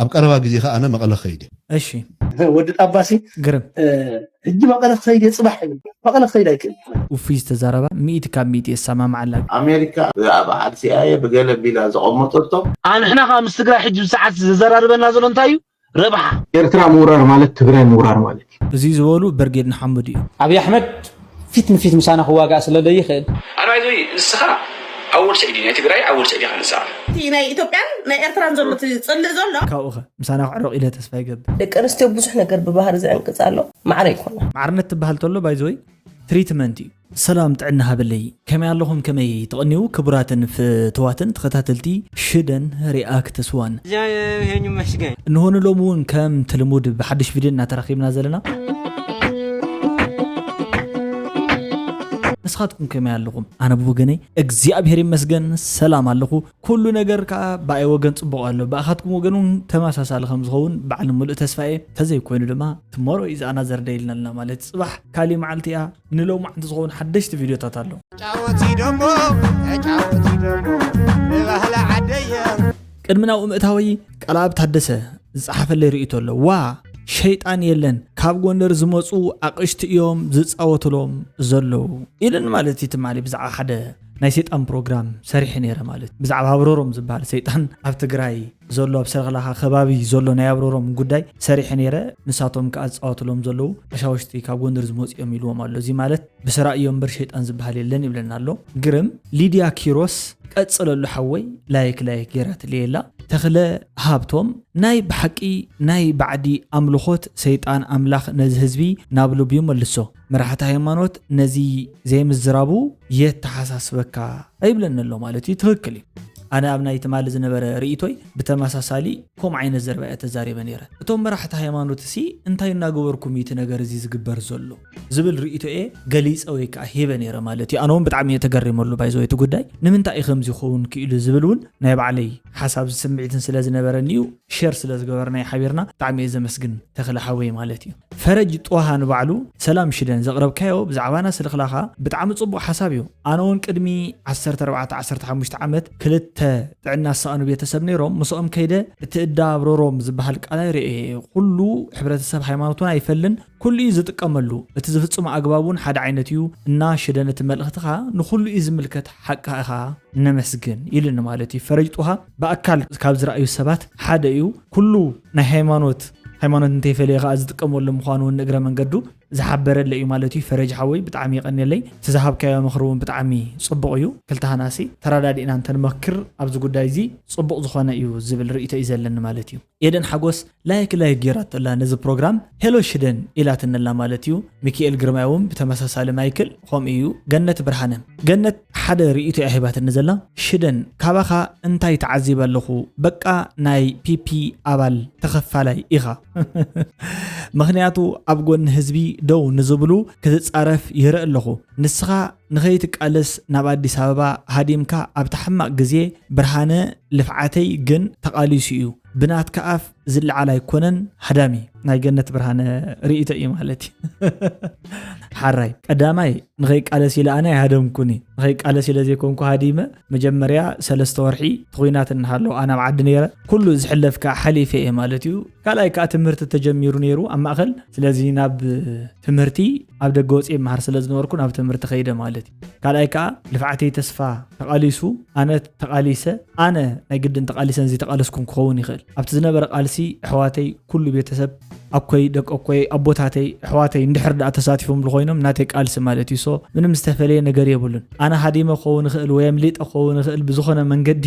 ኣብ ቀረባ ግዜ ከኣ ኣነ መቐለ ክኸይድ እየ። እሺ ወዲ ጣባሲ ግርም ሕጂ መቐለ ክኸይድ እየ ጽባሕ ይብል። መቐለ ክኸይድ ኣይክእል። ውፍይ ዝተዛረባ ሚእቲ ካብ ሚእቲ የሰማምዓላ። ኣሜሪካ ብዛዕባ ዓዲ ሲኣይኤ ብገለ ቢላ ዘቐመጠቶ ኣንሕና ከዓ ምስ ትግራይ ሕጂ ብሰዓት ዘዘራርበና ዘሎ እንታይ እዩ? ረብሓ። ኤርትራ ምውራር ማለት ትግራይ ምውራር ማለት እዩ። እዚ ዝበሉ ብርጌድ ንሓመዱ እዩ። ኣብይ ኣሕመድ ፊት ንፊት ምሳና ክዋጋእ ስለ ዘይኽእል ኣናይዞይ ንስኻ ኣወል ሰዒድ ናይ ትግራይ ኣወል ሰዒድ ኢኻ ንስኻ። እቲ ናይ ኢትዮጵያን ናይ ኤርትራን ዘሎ እቲ ፅልእ ዘሎ ካብኡኸ ምሳና ክዕረቕ ኢለ ተስፋ ይገብር። ደቂ ኣንስትዮ ብዙሕ ነገር ብባህሪ ዝዕንቅፅ ኣሎ። ማዕረ ይኮና። ማዕርነት ትበሃል ተሎ ባይዘወይ ትሪትመንት እዩ። ሰላም ጥዕና ሃበለይ፣ ከመይ ኣለኹም? ከመይ ትቕንዩ ክቡራትን ፍትዋትን ተኸታተልቲ ሽደን ሪኣክትስ ዋን? እግዚኣብሔር ይመስገን። እንሆ ንሎሚ እውን ከም ትልሙድ ብሓድሽ ቪድዮ እናተራኺብና ዘለና። ንስኻትኩም ከመይ ኣለኹም? ኣነ ብወገነይ እግዚኣብሔር ይመስገን ሰላም ኣለኹ። ኩሉ ነገር ከዓ ብኣይ ወገን ፅቡቕ ኣሎ። ብኣኻትኩም ወገን እውን ተመሳሳሊ ከም ዝኸውን ባዕሊ ሙሉእ ተስፋ እየ። ተዘይኮይኑ ድማ ትሞሮ እዩ ዝኣና ዘርደ ኢልና ኣለና ማለት ጽባሕ ካሊ መዓልቲ እያ። ንሎማዓንቲ ዝኸውን ሓደሽቲ ቪድዮታት ኣሎ። ተጫወቲ ደሞ ተጫወቲ ደሞ ብባህሊ ዓደየ። ቅድሚ ናብኡ ምእታወይ ቃልኣብ ታደሰ ዝጸሓፈለይ ርእይቶ ኣሎ። ዋ ሸይጣን የለን፣ ካብ ጎንደር ዝመጹ ኣቕሽቲ እዮም ዝጻወትሎም ዘለዉ ኢልን ማለት እዩ። ትማሊ ብዛዕባ ሓደ ናይ ሰይጣን ፕሮግራም ሰሪሐ ነይረ ማለት ብዛዕባ ኣብረሮም ዝበሃል ሰይጣን ኣብ ትግራይ ዘሎ ኣብ ሰለኽላኻ ከባቢ ዘሎ ናይ ኣብረሮም ጉዳይ ሰሪሐ ነይረ። ንሳቶም ከዓ ዝጻወትሎም ዘለዉ ቀሻውሽቲ ካብ ጎንደር ዝመጹ እዮም ኢልዎም ኣሎ። እዚ ማለት ብስራ እዮም እምበር ሸይጣን ዝበሃል የለን ይብለና ኣሎ። ግርም ሊድያ ኪሮስ ቀጽለሉ ሓወይ ላይክ ላይክ ገይራትለይ ኣላ። ተኽለ ሃብቶም ናይ ብሓቂ ናይ ባዕዲ ኣምልኾት ሰይጣን ኣምላኽ ነዚ ህዝቢ ናብ ልቡ ይመልሶ። መራሕቲ ሃይማኖት ነዚ ዘይምዝራቡ የተሓሳስበካ ይብለኒ ኣሎ ማለት እዩ። ትኽክል እዩ። ኣነ ኣብ ናይ ትማሊ ዝነበረ ርእይቶይ ብተመሳሳሊ ከምኡ ዓይነት ዘረባ እየ ተዛሪበ ነይረ። እቶም መራሕቲ ሃይማኖት ሲ እንታይ እናገበርኩም እዩ እቲ ነገር እዚ ዝግበር ዘሎ ዝብል ርእይቶየ ገሊፀ ወይ ከዓ ሂበ ነይረ ማለት እዩ። ኣነ እውን ብጣዕሚ እየ ተገሪመሉ ባይዘወይ እቲ ጉዳይ ንምንታይ እዩ ከምዚ ይኸውን ክኢሉ ዝብል እውን ናይ ባዕለይ ሓሳብ ስምዒትን ስለ ዝነበረኒ እዩ። ሸር ስለ ዝገበርናዮ ሓቢርና ብጣዕሚ እየ ዘመስግን ተኽለ ሓወይ ማለት እዩ። ፈረጅ ጦሃ ንባዕሉ ሰላም ሽደን ዘቕረብካዮ ብዛዕባና ስልኽላኻ ብጣዕሚ ጽቡቕ ሓሳብ እዩ። ኣነ እውን ቅድሚ ዓሰርተ ኣርባዕተ ዓሰርተ ሓሙሽተ ዓመት ክልተ ጥዕና ዝሰኣኑ ቤተሰብ ነይሮም ምስኦም ከይደ እቲ እዳ ኣብረሮም ዝበሃል ቃላይ ርእየ ኩሉ ሕብረተሰብ ሃይማኖቱን ኣይፈልን ኩሉ እዩ ዝጥቀመሉ እቲ ዝፍጽሞ ኣግባብ እውን ሓደ ዓይነት እዩ እና ሽደን እቲ መልእኽትኻ ንኹሉ እዩ ዝምልከት ሓቃ ኢኻ ነመስግን ኢሉኒ ማለት እዩ። ፈረጅ ጡሃ ብኣካል ካብ ዝረኣዩ ሰባት ሓደ እዩ። ኩሉ ናይ ሃይማኖት ሃይማኖት እንተይፈለየ ከዓ ዝጥቀመሉ ምዃኑ እውን ንእግረ መንገዱ ዝሓበረለ እዩ ማለት እዩ። ፈረጅ ሓወይ ብጣዕሚ ይቐንየለይ። እቲ ዝሃብካዮ ምኽሪ እውን ብጣዕሚ ጽቡቕ እዩ። ክልተ ሃናሲ ተረዳዲእና እንተንመክር ኣብዚ ጉዳይ እዚ ጽቡቕ ዝኾነ እዩ ዝብል ርእይቶ እዩ ዘለኒ ማለት እዩ። ኤደን ሓጎስ ላይክ ላይክ ጌራቶላ ነዚ ፕሮግራም ሄሎ ሽደን ኢላትነላ ማለት እዩ። ሚኪኤል ግርማይ እውን ብተመሳሳሊ ማይክል ከምኡ እዩ። ገነት ብርሃነ ገነት ሓደ ርእይቶ እያ ሂባትኒ ዘላ። ሽደን ካባኻ እንታይ ተዓዚበ ኣለኹ በቃ ናይ ፒፒ ኣባል ተኸፋላይ ኢኻ። ምኽንያቱ ኣብ ጎኒ ህዝቢ ደው ንዝብሉ ክትጻረፍ ይርኢ ኣለኹ። ንስኻ ንኸይትቃለስ ናብ ኣዲስ ኣበባ ሃዲምካ ኣብታ ሕማቕ ግዜ ብርሃነ ልፍዓተይ ግን ተቓሊሱ እዩ ብናትካ ኣፍ ዝለዓል ኣይኮነን ሃዳሚ ናይ ገነት ብርሃነ ርእይቶ እዩ ማለት እዩ። ሓራይ ቀዳማይ ንኸይቃለስ ኢለ ኣነ ኣይሃደምኩኒ ንኸይቃለስ ኢለ ዘይኮንኩ ሃዲመ መጀመርያ ሰለስተ ወርሒ ትኹይናት እናሃለዉ ኣነ ኣብ ዓዲ ነይረ ኩሉ ዝሕለፍ ከዓ ሓሊፈ እየ ማለት እዩ። ካልኣይ ከዓ ትምህርቲ ተጀሚሩ ነይሩ ኣብ ማእኸል ስለዚ ናብ ትምህርቲ ኣብ ደገ ወፅየ ይመሃር ስለ ዝነበርኩ ናብ ትምህርቲ ከይደ ማለት እዩ። ካልኣይ ከዓ ልፍዓተይ ተስፋ ተቓሊሱ ኣነ ተቓሊሰ ኣነ ናይ ግድን ተቓሊሰን ዘይተቓለስኩን ክኸውን ይኽእል ኣብቲ ዝነበረ ቃልሲ ኣሕዋተይ ኩሉ ቤተሰብ ኣኮይ ደቂ ኣኮይ ኣቦታተይ ኣሕዋተይ እንድሕር ደኣ ተሳቲፎምሉ ኮይኖም ናተይ ቃልሲ ማለት እዩ so ምንም ዝተፈለየ ነገር የብሉን ኣነ ሃዲመ ክኸውን ይኽእል ወይ ኣምሊጠ ክኸውን ይኽእል ብዝኾነ መንገዲ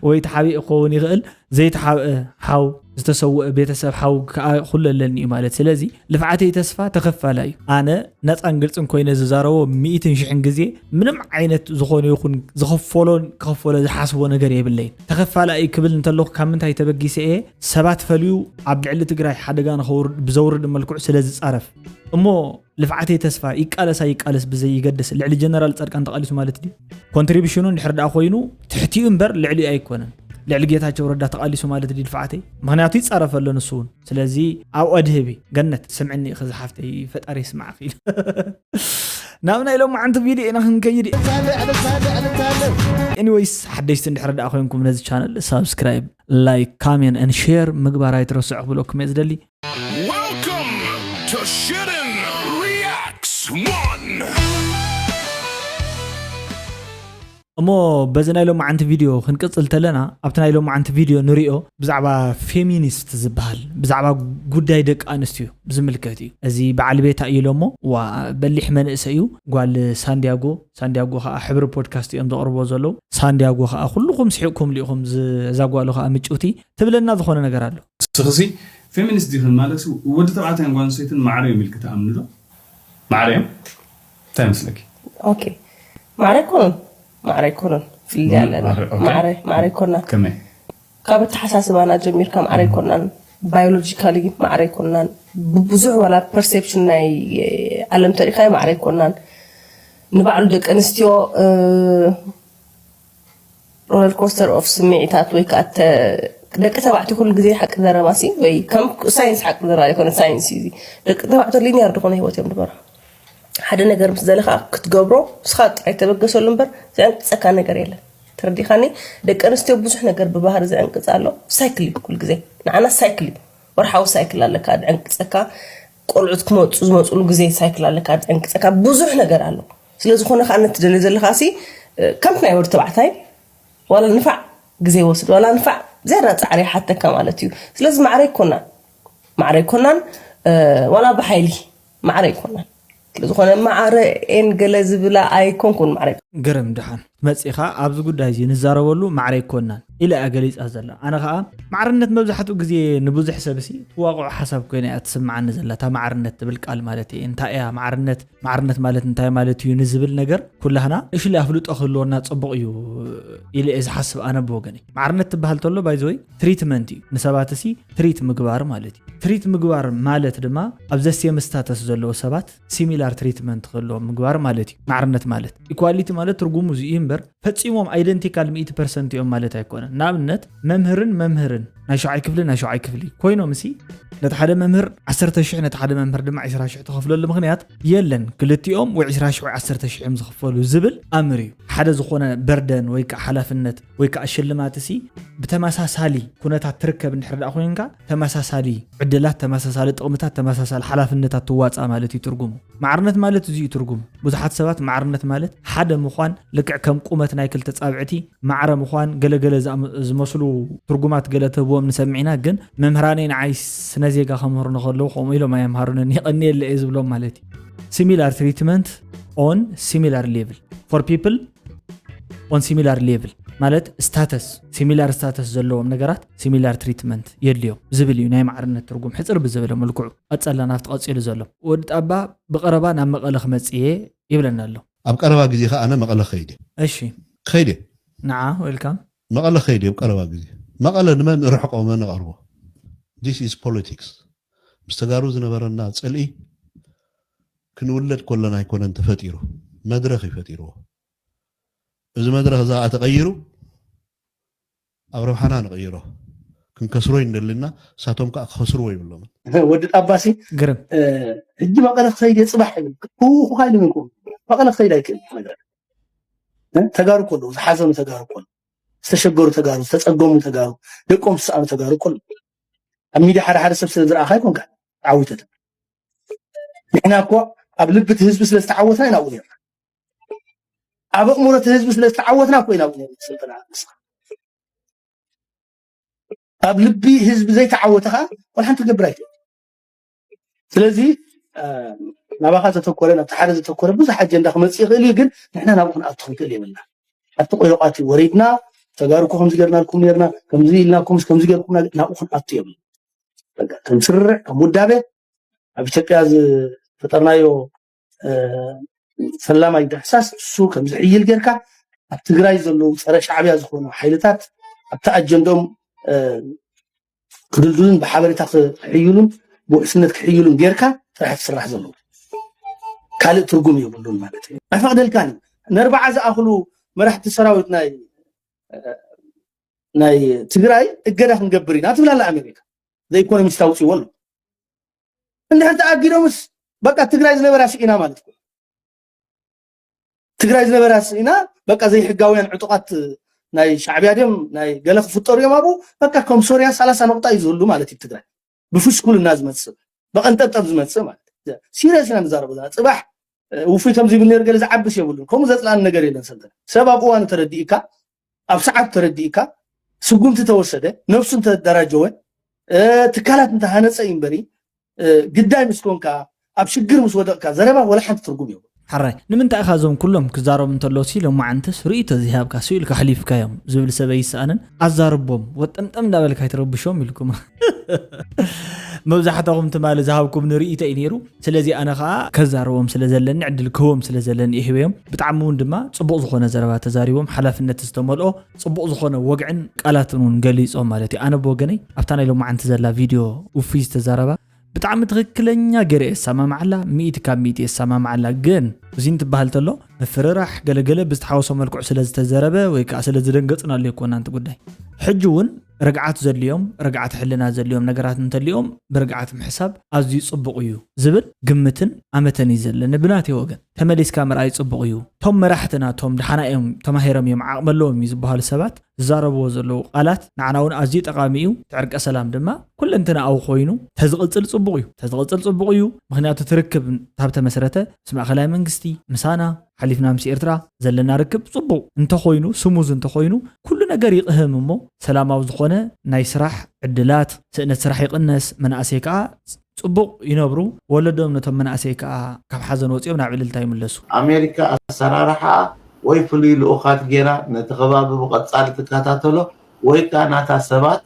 ወይ ተሓቢኡ ክኸውን ይኽእል ዘይተሓብአ ሓው ዝተሰወአ ቤተሰብ ሓው ከዓ ኩሉ ኣለኒ እዩ ማለት ስለዚ ልፍዓተይ ተስፋ ተኸፋላ እዩ ኣነ ነፃን ግልፅን ኮይነ ዝዛረቦ ሚእትን ሽሕን ግዜ ምንም ዓይነት ዝኾነ ይኹን ዝኸፈሎን ክኸፈሎ ዝሓስቦ ነገር የብለይን ተኸፋላ እዩ ክብል እንተለኹ ካብ ምንታይ ተበጊሰ እየ ሰባት ፈልዩ ኣብ ልዕሊ ትግራይ ሓደጋ ንኸውርድ ብዘውርድ መልክዑ ስለ ዝፃረፍ እሞ ልፍዓተይ ተስፋ ይቃለስ ኣይቃለስ ብዘይ ይገድስ ልዕሊ ጀነራል ፃድቃን ተቃሊሱ ማለት ድዩ ኮንትሪቢሽኑ እንድሕር ደኣ ኮይኑ ትሕቲኡ እምበር ልዕሊኡ ኣይኮነን ልዕሊ ጌታቸው ረዳ ተቃሊሱ ማለት ድዩ ልፍዓተይ ምክንያቱ ይፃረፍ ኣሎ ንሱ እውን ስለዚ ኣብኡ ኣድህቢ ገነት ስምዕኒ ኢኺ ዝሓፍተይ ፈጣሪ ይስማዕኺ ኢሉ ናብ ናይ ሎማዓንቲ ቪድዮ ኢና ክንከይድ። Anyways፣ ሓደሽቲ እንድሕር ደኣ ኮይንኩም ነዚ ቻነል ሳብስክራይብ፣ ላይክ፣ ካሜን ን ሼር ምግባር ኣይትረስዑ ክብለኩም እየ ዝደሊ። Welcome to Shitten Reacts one. እሞ በዚ ናይ ሎማዓንቲ ቪድዮ ክንቅጽል ተለና፣ ኣብቲ ናይ ሎማዓንቲ ቪድዮ ንሪኦ ብዛዕባ ፌሚኒስት ዝበሃል፣ ብዛዕባ ጉዳይ ደቂ ኣንስትዮ ዝምልከት እዩ። እዚ በዓል ቤታ እዩ ኢሎሞ፣ ዋ በሊሕ መንእሰይ እዩ። ጓል ሳንዲያጎ፣ ሳንዲያጎ ከዓ ሕብሪ ፖድካስት እዮም ዘቕርቦ ዘለዉ። ሳንዲያጎ ከዓ ኩልኹም ስሒቕኩም ሊኢኹም ዝ-፣ እዛ ጓሉ ከዓ ምጭውቲ ትብለና ዝኾነ ነገር ኣሎ። እስኽሲ ፌሚኒስት ዲኽን ማለት ወዲ ተባዕታይን ጓል ኣንስተይትን ማዕረ እዮም ኢልክ ትኣምኒ ዶ? ማዕረ እዮም? እንታይ ይመስለኪ? ኦኬ። ማዕረ ኣይኮኑን። ማዕረ ኣይኮኑን። ፍልልይ ኣለና። ማዕረ፣ ኦኬ። ማዕረ፣ ማዕረ ኣይኮናን። ከመይ? ካብ ኣተሓሳስባና ጀሚርካ ማዕረ ኣይኮናን። ባዮሎጂካሊ ማዕረ ኣይኮናን። ብብዙሕ ዋላ ፐርሴፕሽን ናይ ዓለም ተሪኻዮ ማዕረ ኣይኮናን። ንባዕሉ ደቂ ኣንስትዮ፣ እ፣ ሮለር ኮስተር ኦፍ ስምዒታት ወይ ከዓ ተ-፣ ደቂ ተባዕትዮ ኩሉ ግዜ ሓቂ ዘረባሲ ወይ ከም ሳይንስ ሓቂ ዘረባ ኣይኮነ ሳይንስ እዩ እዚ። ደቂ ተባዕትዮ ሊኒየር ዝኾነ ህይወት እዮም ዝበሩ። ሓደ ነገር ምስ ዘለኻ ክትገብሮ ንስኻ ጥራይ ተበገሰሉ እምበር ዘዕንቅጸካ ነገር የለን። ተረዲኻኒ? ደቂ ኣንስትዮ ብዙሕ ነገር ብባህሪ ዘዕንቅጽ ኣሎ። ሳይክል እዩ ኩሉ ግዜ። ንዓና ሳይክል እዩ። ወርሓዊ ሳይክል ኣለካ፣ ዘዕንቅጸካ። ቆልዑት ክመጹ ዝመጹሉ ግዜ ሳይክል ኣለካ፣ ዘዕንቅጸካ። ብዙሕ ነገር ኣሎ። ስለ ዝኾነ ከዓ ነቲ ደልዮ ዘለኻ ሲ፣ ከምቲ ናይ ወዲ ተባዕታይ ዋላ ንፋዕ ግዜ ይወስድ፣ ዋላ ንፋዕ ዝያዳ ጻዕሪ ይሓተካ ማለት እዩ። ስለዚ ማዕረ ኣይኮናን። ማዕረ ኣይኮናን፣ እ፣ ዋላ ብሓይሊ ማዕረ ኣይኮናን። ስለ ዝኾነ ማዕረ ኤን ገለ ዝብላ ኣይኮንኩን ማዕረ። ግርም፣ ደሓን መጺኻ ኣብዚ ጉዳይ እዚ ንዛረበሉ ማዕረ ኣይኮናን ኢለ እያ ገሊጻ ዘላ። ኣነ ኸኣ ማዕርነት መብዛሕትኡ ግዜ ንብዙሕ ሰብ ሲ ትዋቕዖ ሓሳብ ኮይና እያ ትስምዓኒ ዘላ። እታ ማዕርነት ትብል ቃል ማለት እየ። እንታይ እያ ማዕርነት? ማዕርነት ማለት እንታይ ማለት እዩ ንዝብል ነገር ኩላህና እሽሊ ኣፍልጦ ክህልወና ጽቡቕ እዩ ኢለ እየ ዝሓስብ ኣነ ብወገነይ። ማዕርነት ትበሃል ተሎ ባይ ዘ ወይ ትሪትመንት እዩ። ንሰባት ሲ ትሪት ምግባር ማለት እዩ። ትሪት ምግባር ማለት ድማ ኣብ ዘሴም ስታተስ ዘለዉ ሰባት ሲሚላር ትሪትመንት ክህልዎም ምግባር ማለት እዩ። ማዕርነት ማለት ኢኳሊቲ ማለት ትርጉሙ እዚ እዩ እምበር ፈጺሞም ኣይደንቲካል ሚእቲ ፐርሰንት እዮም ማለት ኣይኮነን። ንኣብነት መምህርን መምህርን ናይ ሸውዓይ ክፍሊ ናይ ሸውዓይ ክፍሊ ኮይኖም ሲ ነቲ ሓደ መምህር ዓሰርተ ሽሕ ነቲ ሓደ መምህር ድማ ዕስራ ሽሕ ትኸፍለሉ ምኽንያት የለን። ክልቲኦም ወይ ዕስራ ሽሕ ወይ ዓሰርተ ሽሕ እዮም ዝኽፈሉ ዝብል ኣምር እዩ። ሓደ ዝኾነ በርደን ወይ ከዓ ሓላፍነት ወይ ከዓ ሽልማት ሲ ብተመሳሳሊ ኩነታት ትርከብ እንድሕር ደኣ ኮይንካ ተመሳሳሊ ዕድላት፣ ተመሳሳሊ ጥቕምታት፣ ተመሳሳሊ ሓላፍነታት ትዋፃእ ማለት እዩ ትርጉሙ። ማዕርነት ማለት እዚ እዩ ትርጉሙ። ብዙሓት ሰባት ማዕርነት ማለት ሓደ ምዃን ልክዕ ከም ቁመት ናይ ክልተ ፃብዕቲ ማዕረ ምዃን ገለገለ ዝኣም-፣ ዝመስሉ ትርጉማት ገለ ትህብዎም ንሰምዕ ኢና፣ ግን መምህራነይ ንዓይ ስነ ዜጋ ከምህሩኒ ከለዉ ከምኡ ኢሎም ኣየምሃሩንን፣ የቐንየለ እየ ዝብሎም ማለት እዩ። Similar treatment on similar level for people on similar level ማለት ስታተስ፣ ሲሚላር ስታተስ ዘለዎም ነገራት ሲሚላር ትሪትመንት የድልዮም ዝብል እዩ ናይ ማዕርነት ትርጉም ሕፅር ብዝበለ መልክዑ። ቀፀልና ናብቲ ቀፂሉ ዘሎ። ወዲ ጣባ ብቐረባ ናብ መቐለ ክመፅእ እየ ይብለና ኣሎ። ኣብ ቀረባ ግዜ ኸዓ ኣነ መቐለ ኸይደ። እሺ። ኸይደ። ንዓ፣ ዌልካም። መቐለ ኸይደ ኣብ ቀረባ ግዜ። መቐለ ንመን ርሕቆ መን ቀርቦ? This is politics። ምስ ተጋሩ ዝነበረና ፅልኢ ክንውለድ ከለና ኣይኮነን ተፈጢሩ፣ መድረኽ እዩ ፈጢርዎ። እዚ መድረኽ እዚ ኸዓ ተቐይሩ ኣብ ረብሓና ንቕይሮ። ክንከስሮ እዩ እንደልና፣ እሳቶም ከዓ ክኸስርዎ ይብሎምን። ወዲ ጣባሲ፣ ግርም። እ፣ ሕጂ መቐለ ክኸይድ እየ ጽባሕ ይብል። ክውኹ ካይሉ ምንኩም። መቐለ ክኸይድ ኣይክእል ነገር። እ፣ ተጋሩ እኮ ኣለዉ፣ ዝሓዘኑ ተጋሩ እኮ ኣለዉ። ዝተሸገሩ ተጋሩ፣ ዝተጸገሙ ተጋሩ፣ ደቆም ዝሰኣኑ ተጋሩ እኮ ኣለዉ። ኣብ ሚድያ ሓደ ሓደ ሰብ ስለ ዝረኣኻ ኣይኮንካ ዓዊተ ትብል። ንሕና እኮ ኣብ ልቢ እቲ ህዝቢ ስለ ዝተዓወትና ኢና ኣብኡ ነርና። ኣብ ኣእምሮ እቲ ህዝቢ ስለ ዝተዓወትና እኮ ኢና ኣብኡ ነርና። ስልጠና ንስኻ ኣብ ልቢ ህዝቢ ዘይተዓወተ ኸዓ ወላ ሓንቲ ክገብር ኣይክእል። ስለዚ፣ እ፣ ናባኻ ዘተኮረ፣ ናብቲ ሓደ ዘተኮረ ብዙሕ ኣጀንዳ ክመጽእ ይኽእል እዩ፣ ግን ንሕና ናብኡ ክንኣቱ ክንክእል የብልና። ኣብቲ ቆይሮቓት ወሪድና፣ ተጋሩ እኮ ከምዚ ገርናልኩም ነርና፣ ከምዚ ኢልናኩም፣ ከምዚ ገርኩምና፣ ናብኡ ክንኣቱ የብልና። በቃ፣ ከም ስርርዕ፣ ከም ውዳቤ፣ ኣብ ኢትዮጵያ ዝፈጠርናዮ፣ እ፣ ፈላማይ ዳህሳስ እሱ ከም ዝሕይል ጌርካ፣ ኣብ ትግራይ ዘለዉ ጸረ ሻዕብያ ዝኾኑ ሓይልታት ኣብቲ ኣጀንድኦም፣ እ፣ ክድልድሉን ብሓበሬታ ክሕይሉን ብውሕስነት ክሕይሉን ጌርካ ጥራሕ ትስራሕ ዘለዎ። ካልእ ትርጉም የብሉን ማለት እዩ። ኣይፈቕደልካን እዩ። ነርባዓ ዝኣኽሉ መራሕቲ ሰራዊት ናይ፣ ናይ ትግራይ እገዳ ክንገብር ኢና ትብል ኣላ ኣሜሪካ። ዘ ኢኮኖሚስት ኣውፅዎ ኣሎ። እንድሕር ተኣጊዶምስ በቃ ትግራይ ዝነበራ ስኢና ማለት እኮ። ትግራይ ዝነበራ ስኢና በቃ ዘይሕጋውያን ዕጡቓት ናይ ሻዕብያ ድዮም ናይ ገለ ክፍጠሩ እዮም ኣብኡ። በቃ ከም ሶርያ ሰላሳ ነቑጣ እዩ ዝህሉ ማለት እዩ። ትግራይ ብፍሽኩልና ዝመጽእ ብቐንጠብጠብ ዝመጽእ ማለት እዩ። ሲሪየስ ኢና ንዛረቦ ዘለና። ጽባሕ ውፉይ ከምዚ ይብል ነይሩ ገለ ዝዓብስ የብሉን። ከምኡ ዘጽላኣኒ ነገር የለን። ሰልጠነ ሰብ ኣብ እዋኑ ተረዲእካ ኣብ ሰዓት ተረዲእካ ስጉምቲ ተወሰደ ነፍሱ እንተደራጀወ ትካላት እንተሃነፀ እዩ እምበሪ ግዳይ ምስ ኮንካ ኣብ ሽግር ምስ ወደቕካ ዘረባ ወላ ሓንቲ ትርጉም የብሉ። ሓራይ ንምንታይ ኢኻ እዞም ኩሎም ክዛረቡ እንተለዉ ሲ ሎማዓንትስ ርእይቶ ዘይሃብካ ስኡ ኢልካ ኣሕሊፍካዮም ዝብል ሰብ ኣይሰኣንን። ኣዛርቦም ወጠምጠም እንዳበልካ ኣይትረብሾም ኢልኩም። መብዛሕትኹም ትማሊ ዝሃብኩም ንርእይቶ እዩ ነይሩ። ስለዚ ኣነ ከዓ ከዛርቦም ስለ ዘለኒ ዕድል ክህቦም ስለ ዘለኒ ይህበዮም። ብጣዕሚ እውን ድማ ፅቡቕ ዝኾነ ዘረባ ተዛሪቦም ሓላፍነት ዝተመልኦ ፅቡቕ ዝኾነ ወግዕን ቃላትን እውን ገሊፆም ማለት እዩ። ኣነ ብወገነይ ኣብታ ናይ ሎማዓንቲ ዘላ ቪድዮ ውፍይ ዝተዛረባ ብጣዕሚ ትኽክለኛ ገይረ የሰማምዓላ፣ ሚእቲ ካብ ሚእቲ የሰማምዓላ። ግን እዚን ትበሃል ተሎ ምፍርራሕ ገለገለ ብዝተሓወሶ መልክዑ ስለ ዝተዘረበ ወይ ከዓ ስለ ዝደንገፅናሉ ኣይኮናን እቲ ጉዳይ። ሕጂ እውን ርግዓት ዘድልዮም ርግዓት ሕልና ዘድልዮም ነገራት እንተልዮም ብርግዓት ምሕሳብ ኣዝዩ ፅቡቕ እዩ ዝብል ግምትን ኣመተን እዩ ዘለኒ ብናተይ ወገን። ተመሊስካ ምርኣይ ፅቡቕ እዩ። እቶም መራሕትና እቶም ደሓና እዮም ተማሂሮም እዮም ዓቕሚ ኣለዎም እዩ ዝበሃሉ ሰባት ዝዛረብዎ ዘለዉ ቃላት ንዓና እውን ኣዝዩ ጠቓሚ እዩ። እቲ ዕርቀ ሰላም ድማ ኩለንትናኣዊ ኮይኑ ተዝቕፅል ፅቡቕ እዩ። ተዝቕፅል ፅቡቕ እዩ። ምክንያቱ እቲ ርክብ እንታብ ተመስረተ ምስ ማእኸላይ መንግስቲ ምሳና ሓሊፍና ምስ ኤርትራ ዘለና ርክብ ፅቡቕ እንተኾይኑ ስሙዝ እንተኾይኑ ኩሉ ነገር ይቕህም እሞ ሰላማዊ ዝኾነ ናይ ስራሕ ዕድላት ስእነት ስራሕ ይቕነስ መናእሰይ ከዓ ፅቡቕ ይነብሩ። ወለዶም ነቶም መናእሰይ ከዓ ካብ ሓዘን ወፂኦም ናብ ዕልልታ ይምለሱ። ኣሜሪካ ኣሰራርሓኣ ወይ ፍሉይ ልኡኻት ጌራ ነቲ ከባቢ ብቐጻሊ ትከታተሎ ወይ ከኣ ናታ ሰባት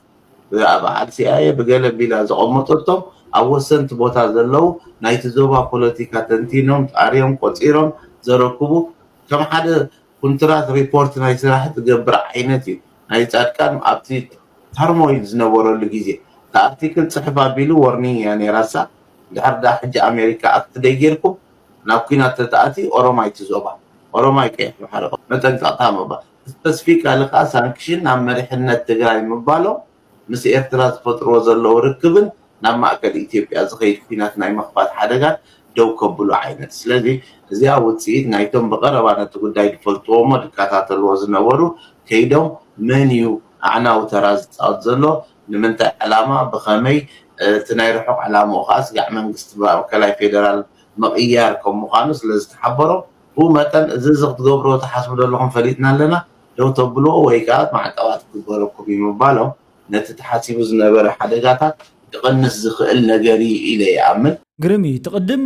ብበዓል ሲኣይኤ ብገለ ቢላ ዘቐመጠቶም ኣብ ወሰንቲ ቦታ ዘለዉ ናይቲ ዞባ ፖለቲካ ተንቲኖም ጣርዮም ቆጺሮም ዘረክቡ ከም ሓደ ኩንትራት ሪፖርት ናይ ስራሕ ትገብር ዓይነት እዩ። ናይ ጻድቃን ኣብቲ ተርሞይል ዝነበረሉ ግዜ እታ ኣርቲክል ጽሕፍ ኣቢሉ ዎርኒንግ እያ ነይራሳ ድሕር ዳ ሕጂ ኣሜሪካ ኣክት ደይጌርኩም ናብ ኩናት ተተኣቲ ኦሮማይ ትዞባ ኦሮማይ ቀይሕ ባሕሪ መጠንቀቕታ ምባል ስፐስፊካሊ ከዓ ሳንክሽን ናብ መሪሕነት ትግራይ ምባሎም ምስ ኤርትራ ዝፈጥርዎ ዘለዉ ርክብን ናብ ማእከል ኢትዮጵያ ዝኸይድ ኩናት ናይ ምኽፋት ሓደጋን ደው ከብሉ ዓይነት ስለዚ እዚኣ ውፅኢት ናይቶም ብቐረባ ነቲ ጉዳይ ዝፈልጥዎ እሞ ዝከታተልዎ ዝነበሩ ከይዶም መን እዩ ኣዕናዊ ተራ ዝፃወት ዘሎ ንምንታይ ዕላማ ብኸመይ እቲ ናይ ርሑቕ ዕላምኡ ከዓ ስጋዕ መንግስቲ ማእከላይ ፌደራል ምቕያር ከም ምዃኑ ስለ ዝተሓበሮም ብኡ መጠን እዚ እዚ ክትገብርዎ ትሓስቡ ዘለኹም ፈሊጥና ኣለና ደው ተብልዎ ወይ ከዓ ማዕቀባት ክግበረኩም እዩ ምባሎም ነቲ ተሓሲቡ ዝነበረ ሓደጋታት ክቕንስ ዝኽእል ነገር እዩ ኢለ ይኣምን። ግርም እዩ። እቲ ቅድም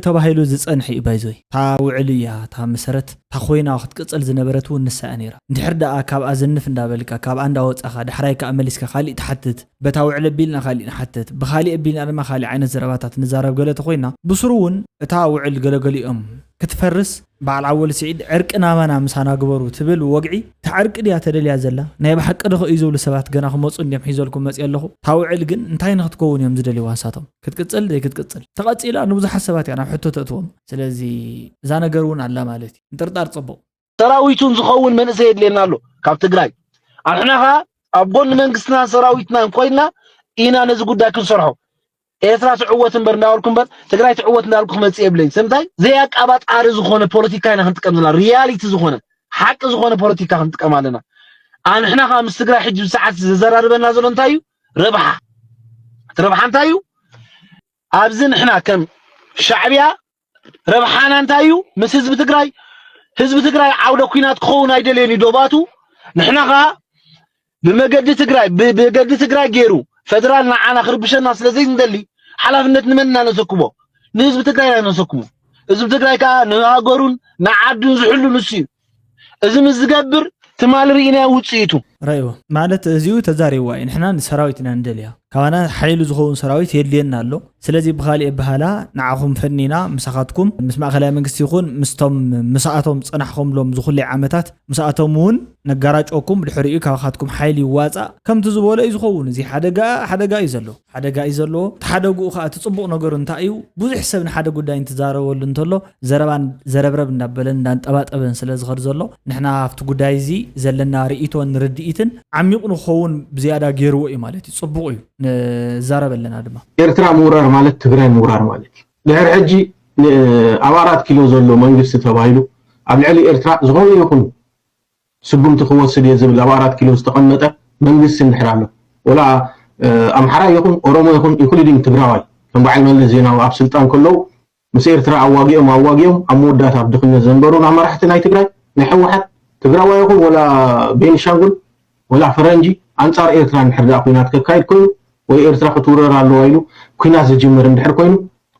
ተባሂሉ ዝጸንሐ እዩ ባይዞይ። እታ ውዕል እያ እታ መሰረት። እታ ኮይና ክትቅጽል ዝነበረት እውን ንሳ እያ ነይራ። እንድሕር ደኣ ካብኣ ዝንፍ እንዳበልካ፣ ካብኣ እንዳወጻኻ፣ ዳሕራይ ከኣ መሊስካ ካሊእ ትሓትት። በታ ውዕል ኣቢልና ካሊእ ንሓትት። ብኻሊእ ኣቢልና ድማ ካሊእ ዓይነት ዘረባታት ንዛረብ ገለ ተኾይና፣ ብስሩ እውን እታ ውዕል ገለገሊኦም ክትፈርስ በዓል ኣወል ስዒድ ዕርቂ ናባና ምሳና ግበሩ ትብል ወግዒ እታ ዕርቂ ድያ ተደልያ ዘላ ናይ ብሓቂ ዶ እዩ ዝብሉ ሰባት ገና ክመፁ እንድዮም ሒዘልኩም መፅየ ኣለኹ እታ ውዕል ግን እንታይ ንክትከውን እዮም ዝደልይዋ ንሳቶም ክትቅፅል ዘይክትቅፅል ተቐፂላ ንብዙሓት ሰባት እያ ናብ ሕቶ ተእትዎም ስለዚ እዛ ነገር እውን ኣላ ማለት እዩ ምጥርጣር ፅቡቕ ሰራዊቱን ዝኸውን መንእሰይ የድልየና ኣሎ ካብ ትግራይ ኣንሕና ኸዓ ኣብ ጎኒ መንግስትናን ሰራዊትናን ኮይንና ኢና ነዚ ጉዳይ ክንሰርሖ ኤርትራ ትዕወት እምበር እንዳበልኩ እምበር ትግራይ ትዕወት እንዳበልኩ ክመፅእ የብለይን። ስለምንታይ? ዘይኣቃባጣሪ ዝኾነ ፖለቲካ ኢና ክንጥቀም ዘለና። ሪያሊቲ ዝኾነ ሓቂ ዝኾነ ፖለቲካ ክንጥቀም ኣለና። ኣንሕና ከዓ ምስ ትግራይ ሕጂ ብሰዓት ዘዘራርበና ዘሎ እንታይ እዩ? ረብሓ። እቲ ረብሓ እንታይ እዩ? ኣብዚ ንሕና ከም ሻዕብያ ረብሓና እንታይ እዩ? ምስ ህዝቢ ትግራይ ህዝቢ ትግራይ ዓውደ ኲናት ክኸውን ኣይደልዮን እዩ ዶባቱ። ንሕና ከዓ ብመገዲ ትግራይ ብመገዲ ትግራይ ገይሩ ፈደራል ንዓና ክርብሸና ስለ ዘይንደሊ ሓላፍነት ንመን ኢና ነሰክሞ? ንህዝቢ ትግራይ ኢና ነሰክሞ። ህዝቢ ትግራይ ከዓ ንሃገሩን ንዓዱን ዝሕሉ ንሱ እዩ። እዚ ምስ ዝገብር ትማሊ ርኢናዮ ውፅኢቱ። ረእይዎ ማለት እዚኡ ተዛሪብዋ እዩ። ንሕና ንሰራዊት ኢና ንደልያ። ካባና ሓይሊ ዝኸውን ሰራዊት የድልየና ኣሎ። ስለዚ ብኻሊእ ኣበሃህላ ንዓኹም ፈኒና ምሳኻትኩም ምስ ማእኸላይ መንግስቲ ይኹን ምስቶም ምሳኣቶም ዝፀናሕኹምሎም ዝኹለይ ዓመታት ምስኣቶም እውን ነጋራጨወኩም ብድሕሪኡ ካባኻትኩም ሓይሊ ይዋፃእ ከምቲ ዝበሎ እዩ ዝኸውን። እዚ ሓደጋ ሓደጋ እዩ ዘሎ። ሓደጋ እዩ ዘለዎ። ተሓደግኡ ከዓ እቲ ፅቡቕ ነገሩ እንታይ እዩ? ብዙሕ ሰብ ንሓደ ጉዳይ እንትዛረበሉ እንተሎ ዘረባን ዘረብረብ እንዳበለን እንዳንጠባጠበን ስለ ዝኸድ ዘሎ ንሕና ኣብቲ ጉዳይ እዚ ዘለና ርእይቶን ርድኢትን ዓሚቕ ንክኸውን ብዝያዳ ገይርዎ እዩ ማለት እዩ። ፅቡቕ እዩ። ንዛረብ ኣለና ድማ። ኤርትራ ምውራር ማለት ትግራይ ምውራር ማለት እዩ። ድሕሪ ሕጂ ኣብ ኣራት ኪሎ ዘሎ መንግስቲ ተባሂሉ ኣብ ልዕሊ ኤርትራ ዝኾነ ይኹን ስጉምቲ ክወስድ እየ ዝብል ኣብ ኣራት ኪሎ ዝተቐመጠ መንግስቲ እንድሕር ኣሎ፣ ወላ ኣምሓራ ይኹን ኦሮሞ ይኹን ኢንክሉዲንግ ትግራዋይ፣ ከም በዓል መለስ ዜናዊ ኣብ ስልጣን ከለዉ ምስ ኤርትራ ኣዋጊኦም ኣዋጊኦም ኣብ መወዳእታ ኣብ ድኽነት ዘንበሩና መራሕቲ ናይ ትግራይ፣ ናይ ህወሓት፣ ትግራዋይ ይኹን ወላ ቤኒሻንጉል ወላ ፈረንጂ ኣንጻር ኤርትራ እንድሕር ደኣ ኩናት ከካይድ ኮይኑ ወይ ኤርትራ ክትውረር ኣለዋ ኢሉ ኩናት ዝጅምር እንድሕር ኮይኑ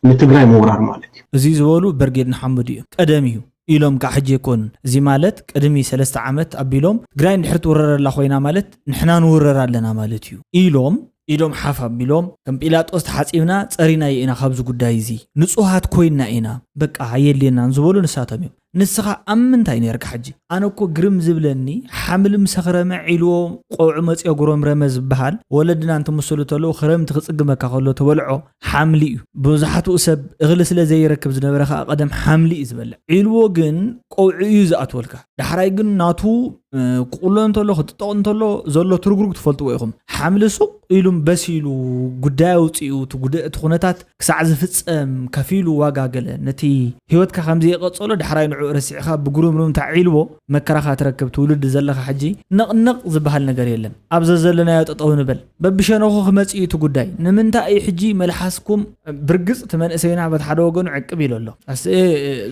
ንትግራይ ምውራር ማለት እዩ። እዚ ዝበሉ ብርጌድ ንሓመዱ እዮም። ቀደም እዩ ኢሎም ከዓ ሕጂ ኣይኮኑን። እዚ ማለት ቅድሚ ሰለስተ ዓመት ኣቢሎም ትግራይ እንድሕር ትውረር ኣላ ኮይና ማለት ንሕና ንውረር ኣለና ማለት እዩ ኢሎም ኢዶም ሓፍ ኣቢሎም ከም ጲላጦስ ተሓፂብና ፀሪናዮ ኢና ካብዚ ጉዳይ እዚ ንፁሃት ኮይንና ኢና በቃ ኣየድልየናን ዝበሉ ንሳቶም እዮም። ንስኻ ኣብ ምንታይ ነርካ ሕጂ? ኣነ እኮ ግርም ዝብለኒ ሓምሊ ምስ ኣኽረመ ዒልዎ ቆውዒ መፅዮ ጉረምረመ ዝበሃል ወለድና እንትምስሉ ተለዉ ክረምቲ ክፅግመካ ከሎ ተበልዖ ሓምሊ እዩ። ብዙሓትኡ ሰብ እኽሊ ስለ ዘይረክብ ዝነበረ ከዓ ቀደም ሓምሊ እዩ ዝበልዕ። ዒልዎ ግን ቆውዒ እዩ ዝኣትወልካ። ዳሕራይ ግን ናቱ ክቁሎ እንተሎ ክጥጠቕ እንተሎ ዘሎ ትርጉርግ ትፈልጥዎ ኢኹም። ሓምሊ ሱቕ ኢሉም በሲሉ ጉዳይ ኣውፂኡ እቲ ኩነታት ክሳዕ ዝፍፀም ከፊሉ ዋጋ ገለ ነቲ ህይወትካ ከምዘይቀፀሎ ዳሕራይ ንዕኡ ረሲዕኻ ብጉርምርምታ ዒልዎ መከራኻ ትረክብ ትውልዲ ዘለኻ ሕጂ ነቕነቕ ዝበሃል ነገር የለን። ኣብ ዘዘለናዮ ጠጠው ንበል። በብሸነኹ ክመፅእ እዩ እቲ ጉዳይ። ንምንታይ እዩ ሕጂ መልሓስኩም ብርግፅ እቲ መንእሰይና በት ሓደ ወገኑ ዕቅብ ኢሉ ኣሎ። ኣስ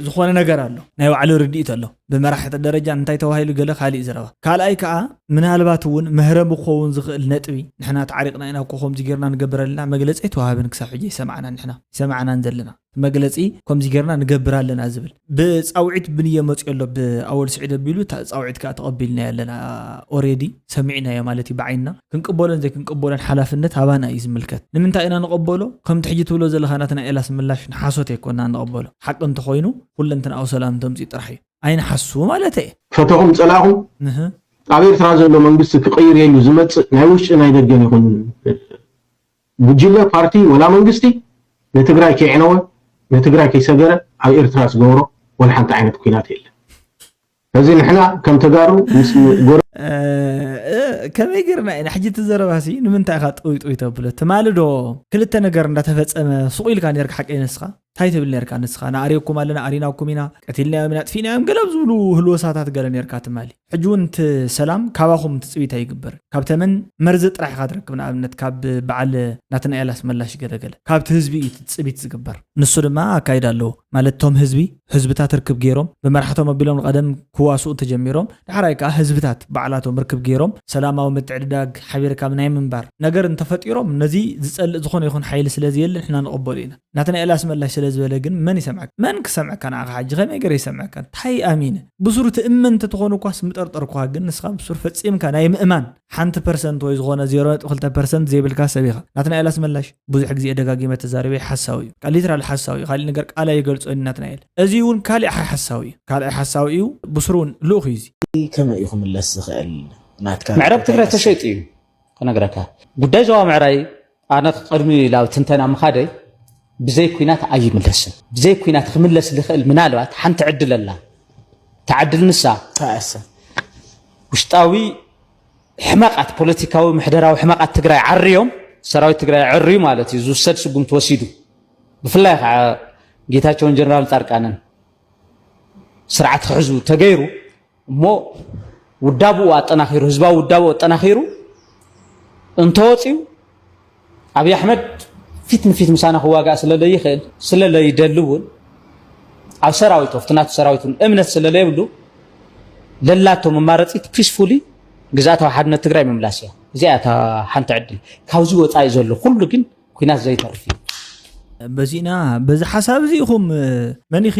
ዝኾነ ነገር ኣሎ ናይ ባዕሉ ርድኢት ኣሎ። ብመራሕቲ ደረጃ እንታይ ተባሂሉ ገለ ካሊእ ዘረባ። ካልኣይ ከዓ ምናልባት እውን መህረሚ ክኸውን ዝኽእል ነጥቢ ንሕና ተዓሪቕና ኢና እኮ ከምዚ ጌርና ንገብር ኣለና መግለፂ ኣይተዋህበን ክሳብ ሕጂ ይሰማዕናን ንሕና ይሰማዕናን ዘለና መግለፂ ከምዚ ጌርና ንገብር ኣለና ዝብል ብፃውዒት ብንየ መፅዮ ኣሎ ብኣወል ስዒድ ኣቢሉ እታ ፃውዒት ከዓ ተቐቢልና ኣለና ኦሬዲ ሰሚዕናዮ ማለት እዩ ብዓይንና ክንቅበሎን ዘይክንቅበሎን ሓላፍነት ኣባና እዩ ዝምልከት ንምንታይ ኢና ንቐበሎ ከምቲ ሕጂ ትብሎ ዘለኻ ናትና ኤላስ ምላሽ ንሓሶት ኣይኮና ንቐበሎ ሓቂ እንተኾይኑ ኩለንትንኣዊ ሰላም ተምፅኡ ጥራሕ እዩ ኣይንሓሱ ማለት እየ ፈተኹም ፀላእኹም ኣብ ኤርትራ ዘሎ መንግስቲ ክቕይር የሉ ዝመፅእ ናይ ውሽጢ ናይ ደገን ይኹን ጉጅለ ፓርቲ ወላ መንግስቲ ንትግራይ ከይዕነወ ንትግራይ ከይሰገረ ኣብ ኤርትራ ዝገብሮ ወላ ሓንቲ ዓይነት ኩናት የለን። እዚ ንሕና ከም ተጋሩ ምስ ጎረ ከመይ ጌርና ኢና ሕጂ እቲ ዘረባሲ ንምንታይ ኢኻ ጥውይ ጥውይ ተብሎ ትማሊ ዶ ክልተ ነገር እንዳተፈጸመ ሱቕ ኢልካ ኔርካ ሓቀይ ንስኻ እንታይ ትብል ኔርካ ንስኻ ንኣርየኩም ኣለና ኣሪናኩም ኢና ቀቲልናዮም ኢና ኣጥፊእናዮም ገለ ኣብ ዝብሉ ህልወሳታት ገለ ኔርካ ትማሊ ሕጂ እውን እቲ ሰላም ካባኹም ትፅቢት ኣይግበር ካብ ተመን መርዚ ጥራሕ ኢኻ ትረክብ ንኣብነት ካብ በዓል ናትናኤል ኣስመላሽ ገለገለ ካብቲ ህዝቢ እዩ ትፅቢት ዝግበር ንሱ ድማ ኣካይዳ ኣለዎ ማለት እቶም ህዝቢ ህዝብታት ርክብ ገይሮም ብመራሕቶም ኣቢሎም ንቐደም ክዋስኡ ተጀሚሮም ዳሕራይ ከዓ ህዝብታት ባዕላቶም ርክብ ገይሮም ሰላማዊ ምትዕድዳግ ሓቢርካ ናይ ምንባር ነገር እንተፈጢሮም ነዚ ዝፀልእ ዝኾነ ይኹን ሓይሊ ስለዝየለ ንሕና ንቕበሉ ኢና ናትናኤል ኣስመላሽ ስለ ዝበለ ግን መን ይሰምዐካ መን ክሰምዐካ ንዓኻ ሕጂ ከመይ ገይረ ይሰምዐካ እንታይ ኣሚነ ብሱሩ ትእመን እንተትኾን እኳስ ምጠርጠርኩኻ ግን ንስኻ ብሱር ፈፂምካ ናይ ምእማን ሓንቲ ፐርሰንት ወይ ዝኾነ ዜሮ ነጥቢ ክልተ ፐርሰንት ዘይብልካ ሰብ ኢኻ ናትናኤል ኣስመላሽ ብዙሕ ግዜ ደጋጊመ ተዛሪበ ሓሳዊ እዩ ሊትራል ሓሳዊ እዩ ካሊእ ነገር ቃል ኣይገልፆ ናትናኤል እዚ እውን ካሊእ ሓሳዊ እዩ ካልኣይ ሓሳዊ እዩ ብሱሩ እውን ልኡኽ እዩ እዚ ከመይ እዩ ክምለስ ዝኽእል ናትካ ምዕራብ ትግራይ ተሸይጡ እዩ ክነግረካ ጉዳይ ዞባ ምዕራይ ኣነ ቅድሚ ላብ ትንተና ምኻደይ ብዘይ ኩናት ኣይምለስን ብዘይ ኩናት ክምለስ ዝኽእል ምናልባት ሓንቲ ዕድል ኣላ ተዓድል ንሳ ተኣሰ ውሽጣዊ ሕመቃት ፖለቲካዊ ምሕደራዊ ሕመቃት ትግራይ ዓርዮም ሰራዊት ትግራይ ዕርዩ ማለት እዩ ዝውሰድ ስጉምቲ ወሲዱ ብፍላይ ከዓ ጌታቸውን ጀነራል ፃርቃንን ስርዓት ክሕዙ ተገይሩ እሞ ውዳብኡ ኣጠናኺሩ ህዝባዊ ውዳብኡ ኣጠናኺሩ እንተወፅዩ ኣብይ ኣሕመድ ፊት ንፊት ምሳና ክዋጋእ ስለለይኽእል ስለለይደሊ እውን ኣብ ሰራዊቱ ኣብቲ ናቱ ሰራዊት እውን እምነት ስለለየብሉ ለላቶ መማረፂት ፒስፉሊ ግዝኣታዊ ሓድነት ትግራይ ምምላስ እያ እዚኣ እታ ሓንቲ ዕድል ካብዚ ወፃኢ ዘሎ ኩሉ ግን ኩናት ዘይተርፍ እዩ በዚና በዚ ሓሳብ እዚ ኢኹም መኒኺ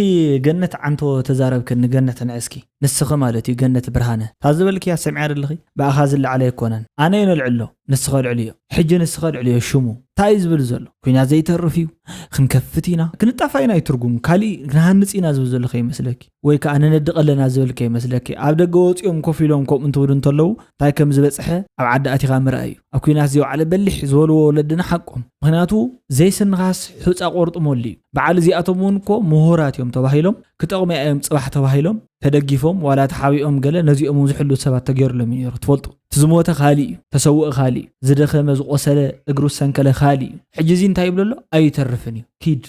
ገነት ዓንቶ ተዛረብክኒ ገነት ንዕስኪ ንስኺ ማለት እዩ ገነት ብርሃነ እታ ዝበልክያ ሰሚዐ ደለኺ ብኣኻ ዝለዓለ ኣይኮነን ኣነ እየ ነልዕሎ ንስኺ ኣልዕልዮ ሕጂ ንስኺ ኣልዕልዮ ሽሙ እንታይ እዩ ዝብል ዘሎ ኩናት ዘይተርፍ እዩ ክንከፍት ኢና ክንጣፋ ኢና እዩ ትርጉሙ ካሊእ ክንሃንፅ ኢና ዝብል ዘሎ ከይመስለኪ ወይ ከዓ ንነድቕ ኣለና ዝብል ከይመስለኪ ኣብ ደገ ወፂኦም ኮፍ ኢሎም ከምኡ እንትብሉ እንተለዉ እንታይ ከም ዝበፅሐ ኣብ ዓዲ ኣቲኻ ምርኣይ እዩ ኣብ ኩናት ዝወዓለ በሊሕ ዝበልዎ ወለድና ሓቆም ምክንያቱ ዘይስንኻስ ሑፃ ቆርጥመሉ እዩ በዓል እዚኣቶም እውን እኮ ምሁራት እዮም ተባሂሎም ክጠቕሙ እዮም ፅባሕ ተባሂሎም ተደጊፎም ዋላ ተሓቢኦም ገለ ነዚኦም እውን ዝሕሉ ሰባት ተገይሩሎም እዩ ነይሩ ትፈልጡ እቲ ዝሞተ ካሊእ እዩ ተሰውእ ካሊእ እዩ ዝደኸመ ዝቆሰለ እግሩ ዝሰንከለ ካሊእ እዩ ሕጂ እዚ እንታይ ይብሎ ኣሎ ኣይተርፍን እዩ ኪድ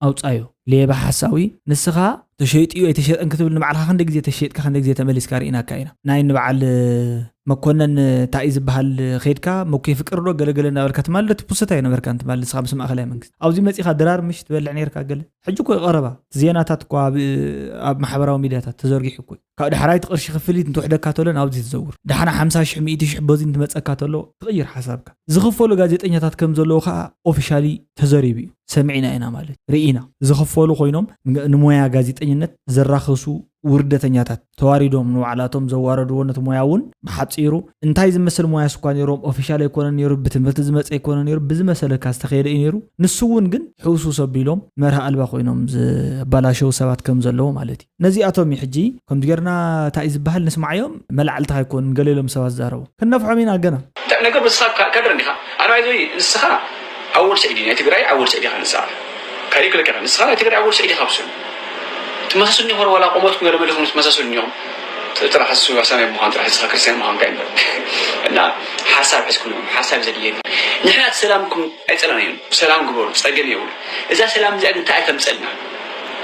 ኣውፃዮ። ሌባ ሓሳዊ ንስኻ ተሸይጥዩ ኣይተሸጠን ክትብል ንባዕልኻ ክንደ ግዜ ተሸይጥካ ክንደ ግዜ ተመሊስካ ርኢናካ ኢና። ናይ ንበዓል መኮነን እንታይ እዩ ዝበሃል ከይድካ መኩ ፍቅር ዶ ገለገለ እናበልካ ትማል ዶ ትፖስት ኣይነበርካን ትማል ንስኻ ምስ ማእኸላይ መንግስቲ ኣብዚ መፂኻ ድራር ምሽ ትበልዕ ነርካ ገለ ሕጂ እኮ ቀረባ ዜናታት እኮ ኣብ ኣብ ማሕበራዊ ሚድያታት ተዘርጊሑ እኮ ካብ ዳሕራይቲ ቅርሺ ክፍሊት እንትውሕደካ ተሎ ናብዚ ትዘውር ደሓና ሓምሳ ሽሕ ሚእቲ ሽሕ በዚ እንትመፀካ ተሎ ትቕይር ሓሳብካ ዝኽፈሉ ጋዜጠኛታት ከም ዘለዉ ከዓ ኦፊሻሊ ተዘሪቡ እዩ ሰሚዕና ኢና ማለት ርኢና ዝኽፈሉ ኮይኖም ንሞያ ጋዜጠኝነት ዘራኸሱ ውርደተኛታት ተዋሪዶም ንባዕላቶም ዘዋረድዎ ነቲ ሞያ እውን ብሓፂሩ እንታይ ዝመስል ሞያ ስኳ ነይሮም ኦፊሻል ኣይኮነን ነይሩ ብትምህርቲ ዝመፀ ኣይኮነ ነይሩ ብዝመሰለካ ዝተኸየደ እዩ ነይሩ ንሱ እውን ግን ሕውስውስ ኣቢሎም መርሃ ኣልባ ኮይኖም ዘባላሸው ሰባት ከም ዘለዉ ማለት እዩ ነዚኣቶም እዩ ሕጂ ከምዚ ጌርና እንታይ እዩ ዝበሃል ንስማዓዮም መላዕልትኻ ኣይኮኑን ገለ ኢሎም ሰባት ዝዛረቡ ክነፍሖም ኢና ገና ነገር ንስኻ ካድር እንዲኻ ኣርኣይ ዞይ ንስኻ ኣወል ሰዒድ ናይ ትግራይ ኣወል ሰዒድ ኢኻ ንስኻ ካሪኩለክ ኢኻ ንስኻ ናይ ትግራይ ኣወል ሰዒድ ኢኻ ብስም ትመሳሰሉ ኒሆን ዋላ ቆመትኩም ገለ መለኹም ትመሳሰሉ ኒሆም ጥራሕ እሱ ኣሳማይ ምዃን ጥራሕ ንስኻ ክርስቲያን ምዃን ካይ እና ሓሳብ ሕዝኩም ሓሳብ ዘድልየኒ ንሕና ሰላምኩም ኣይፀላናዮም ሰላም ግበሩ ፀገም የብሉ እዛ ሰላም እዚኣ ግን እንታይ ኣይተምፀልና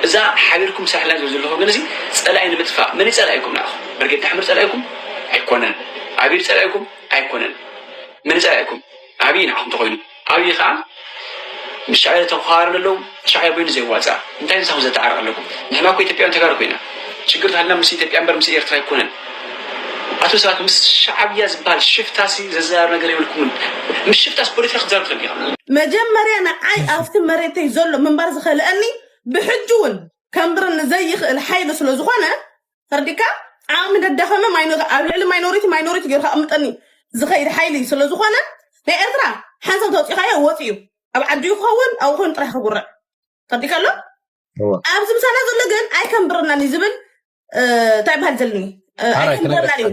እዛ ሓቢርኩም ሳሕላ ዘለኹም ግን እዚ ፀላኢ ንምጥፋእ መን ፀላኢኩም ንኣኹም ብርጌድ ንሓመድ ፀላኢኩም ኣይኮነን ኣቢር ፀላኢኩም ኣይኮነን መን ፀላኢኩም ኣብይ ንዓኹም ተኮይኑ ኣብይ ከዓ ምስ ሻዕብያ ተመኻባሪ ኣለዉ ሻዕብያ በይኑ ዘይዋፃእ እንታይ ምሳኹም ዘተዓርቕ ኣለኩም ንሕና እኮ ኢትዮጵያውያን ተጋሩ ኮይና ችግር ተሃልና ምስ ኢትዮጵያ እምበር ምስ ኤርትራ ኣይኮነን ኣቶ ሰባት ምስ ሻዕብያ ዝበሃል ሽፍታ ሲ ዘዘራርብ ነገር የብልኩምን ምስ ሽፍታስ ፖለቲካ ክትዛረብ ትኽእል ኢኻ መጀመርያ ንዓይ ኣብቲ መሬተይ ዘሎ ምንባር ዝኸልአኒ ብሕጂ እውን ከንብረኒ ዘይኽእል ሓይሊ ስለ ዝኾነ ተረዲካ ዓቕሚ ደዳኸመ ኣብ ልዕሊ ማይኖሪቲ ማይኖሪቲ ገይርካ ኣምጠኒ ዝኸይድ ሓይሊ ስለ ዝኾነ ናይ ኤርትራ ሓንሳብ ተወፂኻዮ ወፂ እዩ ኣብ ዓዲ ክኸውን ኣብኡ ኮይኑ ጥራሕ ክጉርዕ ተረዲካ ኣሎ ኣብዚ ምሳና ዘሎ ግን ኣይከንብረናን እዩ ዝብል እንታይ ይበሃል ዘለኒ ኣይከንብረናን እዩ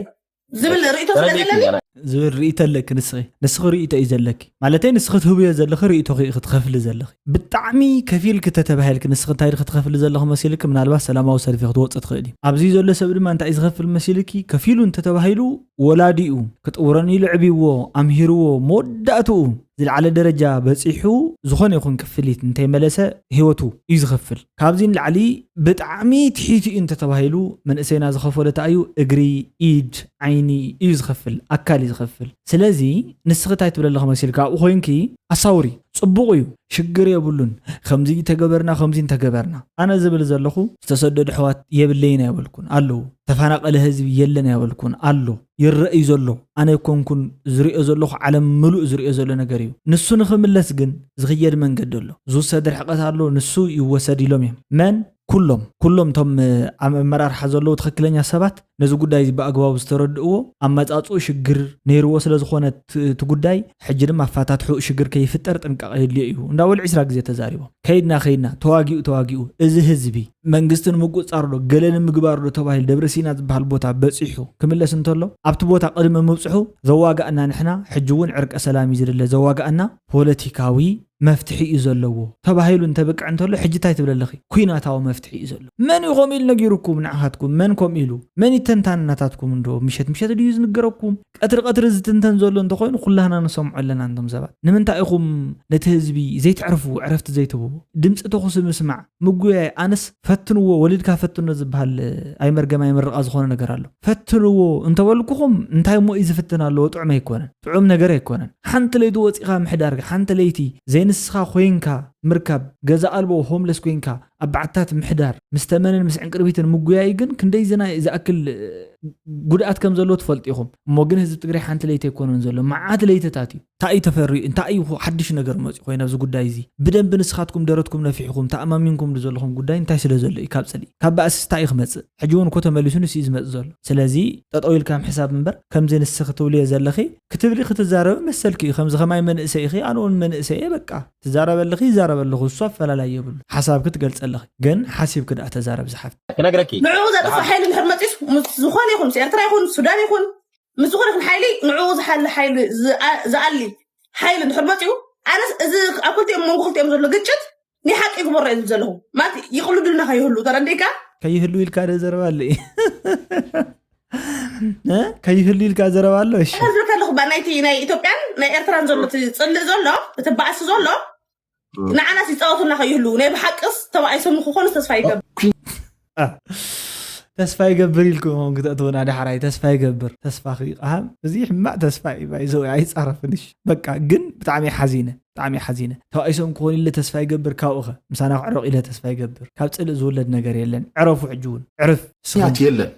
ዝብል ርእቶ ስለዘለኒ ዝብል ርእቶ ኣለኪ ንስኺ ንስኺ ርእቶ እዩ ዘለኪ ማለተይ ንስኺ ትህብዮ ዘለኺ ርእቶ ክትከፍሊ ዘለኺ ብጣዕሚ ከፊልኪ ተተባሂልኪ ንስኺ እንታይ ክትከፍሊ ዘለኺ መሲልኪ ምናልባት ሰላማዊ ሰልፊ ክትወፂ ትኽእል እዩ ኣብዚ ዘሎ ሰብ ድማ እንታይ ዝኸፍል መሲልኪ ከፊሉ እንተተባሂሉ ወላዲኡ ክጥውረን ኢሉ ዕብይዎ ኣምሂርዎ መወዳእትኡ ዝለዓለ ደረጃ በፂሑ ዝኾነ ይኹን ክፍሊት እንተይመለሰ ህይወቱ እዩ ዝኸፍል ካብዚ ንላዕሊ ብጣዕሚ ትሒቱ እዩ እንተተባሂሉ መንእሰይና ዝኸፈሎ እንታይ እዩ እግሪ ኢድ ዓይኒ እዩ ዝኸፍል ኣካል እዩ ዝኸፍል ስለዚ ንስኺ እንታይ ትብል ኣለኺ መሲልካ ኣብኡ ኮይንኪ ኣሳውሪ ፅቡቕ እዩ ሽግር የብሉን ከምዚ እንተገበርና ከምዚ እንተገበርና ኣነ ዝብል ዘለኹ ዝተሰደዱ ኣሕዋት የብለይን ኣይበልኩን ኣለዉ ተፈናቐለ ህዝቢ የለን ኣይበልኩን ኣሎ ይረአ እዩ ዘሎ ኣነ ኣይኮንኩን ዝሪኦ ዘለኹ ዓለም ምሉእ ዝሪኦ ዘሎ ነገር እዩ ንሱ ንኽምለስ ግን ዝኽየድ መንገዲ ኣሎ ዝውሰድ ርሕቀት ኣሎ ንሱ ይወሰድ ኢሎም እዮም መን ኩሎም ኩሎም እቶም ኣብ ኣመራርሓ ዘለዉ ትኽክለኛ ሰባት ነዚ ጉዳይ እዚ ብኣግባቡ ዝተረድእዎ ኣመፃፅኡ ሽግር ነይርዎ ስለ ዝኾነ እቲ ጉዳይ ሕጂ ድማ ኣፋታትሕኡ ሽግር ከይፍጠር ጥንቃቐ የድልዮ እዩ እንዳበሉ ዕስራ ግዜ ተዛሪቦም ከይድና ከይድና ተዋጊኡ ተዋጊኡ እዚ ህዝቢ መንግስቲ ንምቁፅፃር ዶ ገለ ንምግባር ዶ ተባሂሉ ደብረ ሲና ዝበሃል ቦታ በፂሑ ክምለስ እንተሎ ኣብቲ ቦታ ቅድሚ ምብፅሑ ዘዋጋእና ንሕና ሕጂ እውን ዕርቀ ሰላም እዩ ዝድለ ዘዋጋእና ፖለቲካዊ መፍትሒ እዩ ዘለዎ ተባሂሉ እንተብቅዕ እንተሎ ሕጂ እንታይ ትብል ኣለኺ? ኩናታዊ መፍትሒ እዩ ዘሎ። መን እዩ ከምኡ ኢሉ ነጊሩኩም ንዓኻትኩም? መን ከምኡ ኢሉ? መን እዩ ተንታኒ ናታትኩም እንዶ? ምሸት ምሸት ድዩ ዝንገረኩም? ቀትሪ ቀትሪ ዝትንተን ዘሎ እንተኾይኑ ኩላህና ንሰምዖ ኣለና እንቶም ሰባት። ንምንታይ ኢኹም ነቲ ህዝቢ ዘይተዕርፍዎ፣ ዕረፍቲ ዘይትህብዎ? ድምፂ ተኹሲ ምስማዕ፣ ምጉያይ፣ ኣነስ ፈትንዎ፣ ወሊድካ ፈትኖ ዝበሃል ኣይመርገም ኣይምርቓ ዝኾነ ነገር ኣሎ። ፈትንዎ እንተበልኩኹም እንታይ እሞ እዩ ዝፍትን ኣለዎ? ጥዑም ኣይኮነን። ጥዑም ነገር ኣይኮነን። ሓንቲ ለይቲ ወፂኻ ምሕዳር፣ ሓንቲ ለይቲ ዘይንስኻ ኮይንካ ምርካብ፣ ገዛ ኣልቦ ሆምለስ ኮይንካ ኣብ በዓትታት ምሕዳር፣ ምስ ተመንን ምስ ዕንቅርቢትን ምጉያይ ግን ክንደይ ዝና-፣ ዝኣክል፣ እ፣ ጉድኣት ከም ዘለዎ ትፈልጡ ኢኹም። እሞ ግን ህዝቢ ትግራይ ሓንቲ ለይቲ ኣይኮነን ዘሎ፣ መዓት ለይትታት እዩ። እንታይ እዩ ተፈርዩ? እንታይ እዩ ሓድሽ ነገር መፂኡ ኮይኑ ኣብዚ ጉዳይ እዚ? ብደንቢ ንስኻትኩም ደረትኩም ነፊሕኹም ተኣማሚንኩምሉ ዘለኹም ጉዳይ እንታይ ስለ ዘሎ እዩ? ካብ ፅልኢ፣ ካብ ባእስስ እንታይ እዩ ክመፅእ? ሕጂ እውን እኮ ተመሊሱ ንሱ እዩ ዝመፅእ ዘሎ። ስለዚ ጠጠው ኢልካ ምሕሳብ እምበር ከምዚ ንስኺ ትብልዮ ዘለኺ ክትብሊ ክትዛረቢ መሰልኪ እዩ። ከምዚ ከማይ መንእሰይ ኢኺ፣ ኣነ እውን መንእሰይ እየ። በቃ ትዛረቢ ኣለኺ፣ ይዛረብ ኣለኹ፣ እሱ ኣፈላላይ የብሉ። ሓሳብኪ ትገልፂ ኣለኺ፣ ግን ሓሲብኪ ደኣ ተዛረቢ ዝሓፍተይ። ክነግረኪ ንዕኡ ዘጥፍእ ሓይሊ እንድሕር መፂኡስ ምስ ዝኾነ ይኹን ምስ ኤርትራ ይኹን ሱዳን ይኹን ምስ ዝኾነ ይኹን ሓይሊ ንዕኡ ዝሓሊ ሓይሊ ዝኣ- ዝኣሊ ሓይሊ እንድሕር መፂኡ ኣነስ እዚ ኣብ ክልቲኦም መንጎ ክልቲኦም ዘሎ ግጭት ናይ ሓቂ ይግበሮ እየ ዝብል ዘለኹ ማለት ይቕልዱልና ከይህሉ ተረዲእካ ከይህሉ ኢልካ ዶ ዘረባ ኣሎ እ? ከይህሉ ኢልካ ዘረባ ኣሎ እሺ ዝብል ከለኹ ባ ናይቲ ናይ ኢትዮጵያን ናይ ኤርትራን ዘሎ እቲ ፅልእ ዘሎ እቲ ባእሲ ዘሎ ንዓናስ ይፃወቱና ከይህሉ ናይ ብሓቅስ ተባኢሶም ክኾኑ ተስፋ ይገብር። ተስፋ ይገብር ኢልኩም ኹም ክተእትውና ዳሕራይ ተስፋ ይገብር። ተስፋ ክይቃሃም እዚ ሕማቅ ተስፋ እዩ ባይዘው ኣይፃረፍንሽ። በቃ ግን ብጣዕሚ ሓዚነ ብጣዕሚ ሓዚነ። ተባኢሶም ክኾኑ ኢለ ተስፋ ይገብር። ካብኡኸ ምሳና ክዕረቕ ኢለ ተስፋ ይገብር። ካብ ፅልእ ዝውለድ ነገር የለን። ዕረፉ ሕጂ እውን ዕርፍ ንስኹም ምክንያት የለን።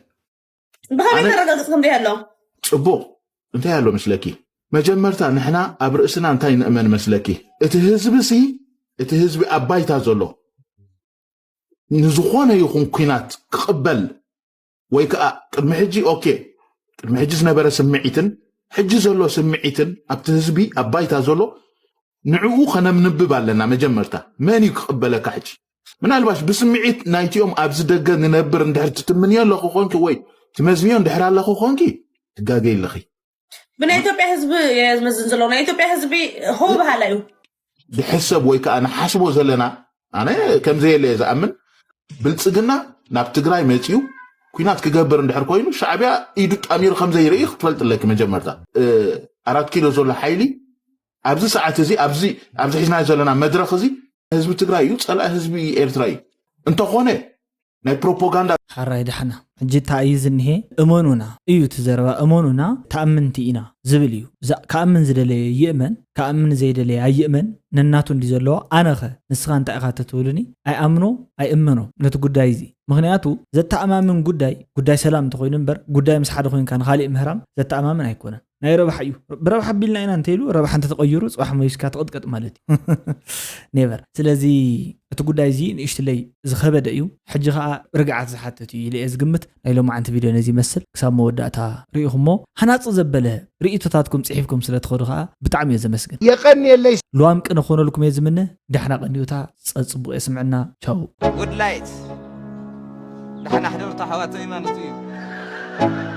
ብኸመይ ኣነ- ተረጋግፅ ከም ዘይሃሎ ፅቡቕ እንታይ ኣሎ መስለኪ? መጀመርታ ንሕና ኣብ ርእስና እንታይ ንእመን መስለኪ? እቲ ህዝቢ ሲ እቲ ህዝቢ ኣብ ባይታ ዘሎ ንዝኾነ ይኹን ኲናት ክቕበል ወይ ከዓ ቅድሚ ሕጂ ኦኬ ቅድሚ ሕጂ ዝነበረ ስምዒትን ሕጂ ዘሎ ስምዒትን ኣብቲ ህዝቢ ኣብ ባይታ ዘሎ ንዕኡ ከነምንብብ ኣለና። መጀመርታ መን እዩ ክቕበለካ? ሕጂ ምናልባሽ ብስምዒት ናይቲኦም ኣብዚ ደገ ንነብር እንድሕር ትትምንዮ ኣለኹ ኮንኪ ወይ ትመዝንዮ እንድሕር ኣለኹ ኮንኪ ትጋገይ ኣለኺ። ብናይ ኢትዮጵያ ህዝቢ እየ ዝመዝን ዘለኹ። ናይ ኢትዮጵያ ህዝቢ ሆ በሃላ እዩ። ድሕሰብ ወይ ከዓ ንሓስቦ ዘለና ኣነ ከምዘየለ እየ ዝኣምን። ብልፅግና ናብ ትግራይ መፂኡ ኲናት ክገብር እንድሕር ኮይኑ ሻዕቢያ ኢዱ ጣሚሩ ከምዘይርኢ ክትፈልጥ ኣለኪ። መጀመርታ እ፣ ኣራት ኪሎ ዘሎ ሓይሊ ኣብዚ ሰዓት እዚ ኣብዚ ኣብዚ ሒዝናዮ ዘለና መድረኽ እዚ ህዝቢ ትግራይ እዩ፣ ፀላኢ ህዝቢ ኤርትራ እዩ። እንተኾነ ናይ ፕሮፓጋንዳ ሓራይ ዳሕና ሕጂ እንታይ እዩ ዝኒሄ? እመኑና እዩ እቲ ዘረባ። እመኑና ተኣምንቲ ኢና ዝብል እዩ። እዛ- ክኣምን ዝደለየ ይእመን፣ ክኣምን ዘይደለየ ኣይእመን። ነናቱ እንዲ ዘለዎ ኣነኸ ንስኻ እንታይ ኢኻ ተትብሉኒ? ኣይኣምኖ ኣይእመኖ ነቲ ጉዳይ እዚ። ምክንያቱ ዘተኣማምን ጉዳይ ጉዳይ ሰላም እንተኮይኑ እምበር ጉዳይ ምስ ሓደ ኮይንካ ንካሊእ ምህራም ዘተኣማምን ኣይኮነን። ናይ ረብሓ እዩ። ብረብሓ ኣቢልና ኢና እንተኢሉ ረብሓ እንተተቐይሩ ፅባሕ መሊስካ ትቕጥቀጥ ማለት እዩ። ኔቨር። ስለዚ እቲ ጉዳይ እዚ ንእሽትለይ ዝኸበደ እዩ። ሕጂ ከዓ ርግዓት ዝሓትት እዩ ኢለ እየ ዝግምት። ናይ ሎማዓንቲ ቪድዮ ነዚ ይመስል። ክሳብ መወዳእታ ርኢኹሞ ሃናፂ ዘበለ ርእይቶታትኩም ፅሒፍኩም ስለ ትኸዱ ከዓ ብጣዕሚ እየ ዘመስግን። የቐንየለይ። ልዋም ቅነ ክኾነልኩም እየ ዝምነ። ዳሕና ቀንዩታ ፀፅቡቕ የስምዕና። ቻው። ውድላይት ደሓና ሕደርቱ ኣሕዋተይ ማለት እዩ።